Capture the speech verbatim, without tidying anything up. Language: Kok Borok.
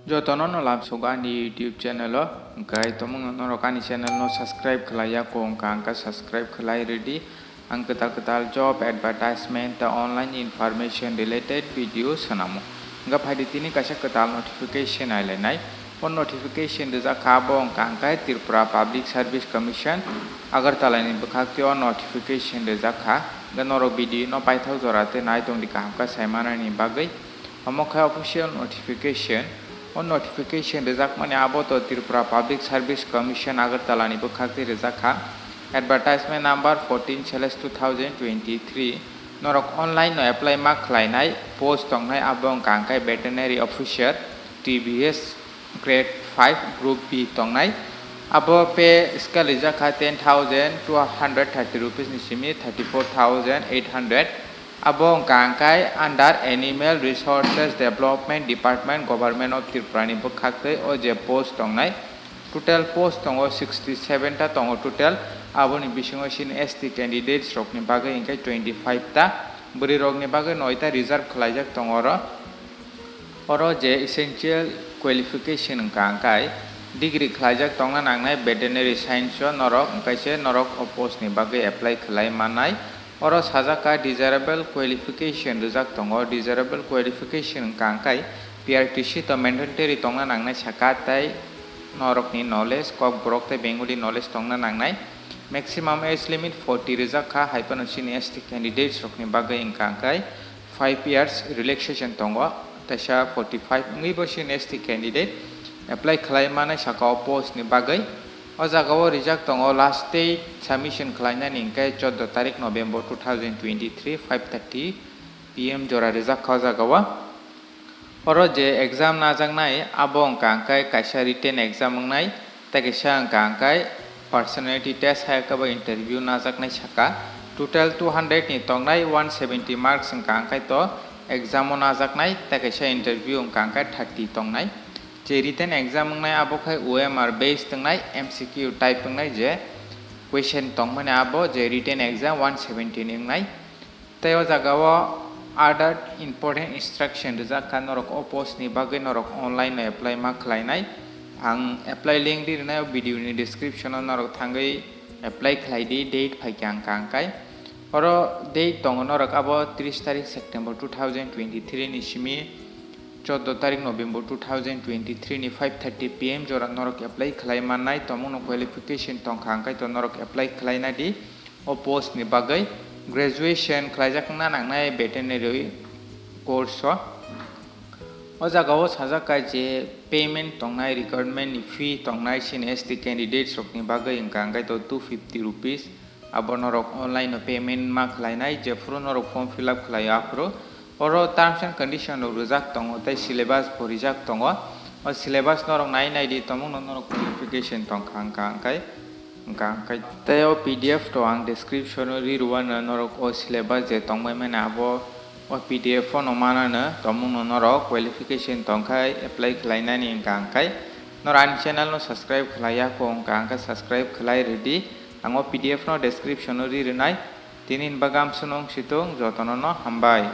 Jotono no lamsogo ani YouTube channel o, hwnkhe tomungno norok ani channel no subscribe khlai ya kho wngkha, hwnkhe subscribe khlai rwdi. Ang kwtal kwtal job advertisement tei online information related video swnamo. Hwnkhe phaidi tini kaisa kwtal notification nailainai. O notification rijak kha abo wngkha hwnkhe Tripura Public Service Commission Agartala ni bwkhak tei o notification rijak kha. Hwnkhe norok video no paithak jora tei nai tongdi kaham khe sai manani bagwi. Omo khe official notification. O notification rijakmani abo to Tripura Public Service Commission Agartala ni bwkhak tei rijak kha. Advertisement number fourteen slash two thousand twenty-three. Norok online no apply ma khlainai post tongnai abo wngkha hwnkhe veterinary officer, T B S grade five group B tongnai. Abo pay scale rijak kha ten thousand two hundred thirty rupees ni simi thirty-four thousand eight hundred. Abo wngkha hwnkhe under Animal Resources Development Department, Government of Tripura ni bwkhak tei o je post tongnai. Total post tongo sixty-seven ta tongo total. Aboni bisingo chini S T candidates rokni bagwi hwnkhe twenty-five ta. Bwrwi rokni bagwi noi ta reserve khlaijak tongo oro. Oro je essential qualification wngkha hwnkhe degree khlaijak tongna nangnai veterinary science o norok, hwnkhe se norok o post ni bagwi apply khlai mannai. Oro sajak kha desirable qualification rijak tongo, desirable qualification wngkha hwnkhe P R T C to mandatory tongna nangnai sakha, tei norokni knowledge, Kokborok tei Bengali knowledge tongna nangnai. Maximum age limit forty rijak kha, hai phano chini S T candidates rokni bagwi wngkha hwnkhe five years relaxation tongo, teisa forty-five wngwi bo chini S T candidate apply khlai mannai sakha o post ni bagwi. O jaga o rijak tongo last date submission khlainani hwnkhe chordo tarik November two thousand twenty-three, five thirty P M jora rijak kha o jaga o. Oro je exam najaknai abo wngkha hwnkhe kaisa written exam wngnai, tei kaisa wngkha hwnkhe personality test hai khe bo interview najaknai sakha. Total two hundred ni tongnai, one seventy marks wngkha hwnkhe to exam o najaknai, tei kaisa interview wngkha hwnkhe thirty tongnai. Je written exam wngnai abo khai O M R based wngnai, M C Q type wngnai je question tongmani abo je written exam one seventy ni wngnai. Tei o jaga o other important instruction rijak kha, norok o post ni bagwi norok online no apply ma khlainai. Ang apply link ri rwnai o video ni description o, norok thangwi apply khlai di, date phaikha hwnkha hwnkhe. Oro date tongo norok abo tris tarik September two thousand twenty-three ni simi chordo tarik November two thousand twenty-three ni five thirty P M jora norok apply khlai mannai, tomungno qualification tongkha hwnkhe to norok apply khlai nadi. O post ni bagwi graduation khlaijak wngna nangnai veterinary course o. O jaga o sajak kha je payment tongnai, recruitment ni fee tongnai chini S T candidates rokni bagwi wngkha hwnkhe to two fifty rupees. Abo norok online o payment ma khlainai jephuru norok form fill up khlaio aphuru. Oro terms and condition rok rijak tongo tei syllabus bo rijak tongo. O syllabus norok nai nai di, tomungno norok qualification tongkha hwnkha hwnkhe. Hwnkha hwnkhe tei o P D F to ang description o ri rwano, norok o syllabus je tongbai mani abo o P D F o no manano, tomungno norok qualification tongkhai apply khlainani hwnkha hwnkhe. Norok ani channel no subscribe khlai ya kho wngkha hwnkhe subscribe khlai rwdi, ang o P D F no description o ri rwnai. Tini ni bagwi amswk no wng si thung, jotono no hambai.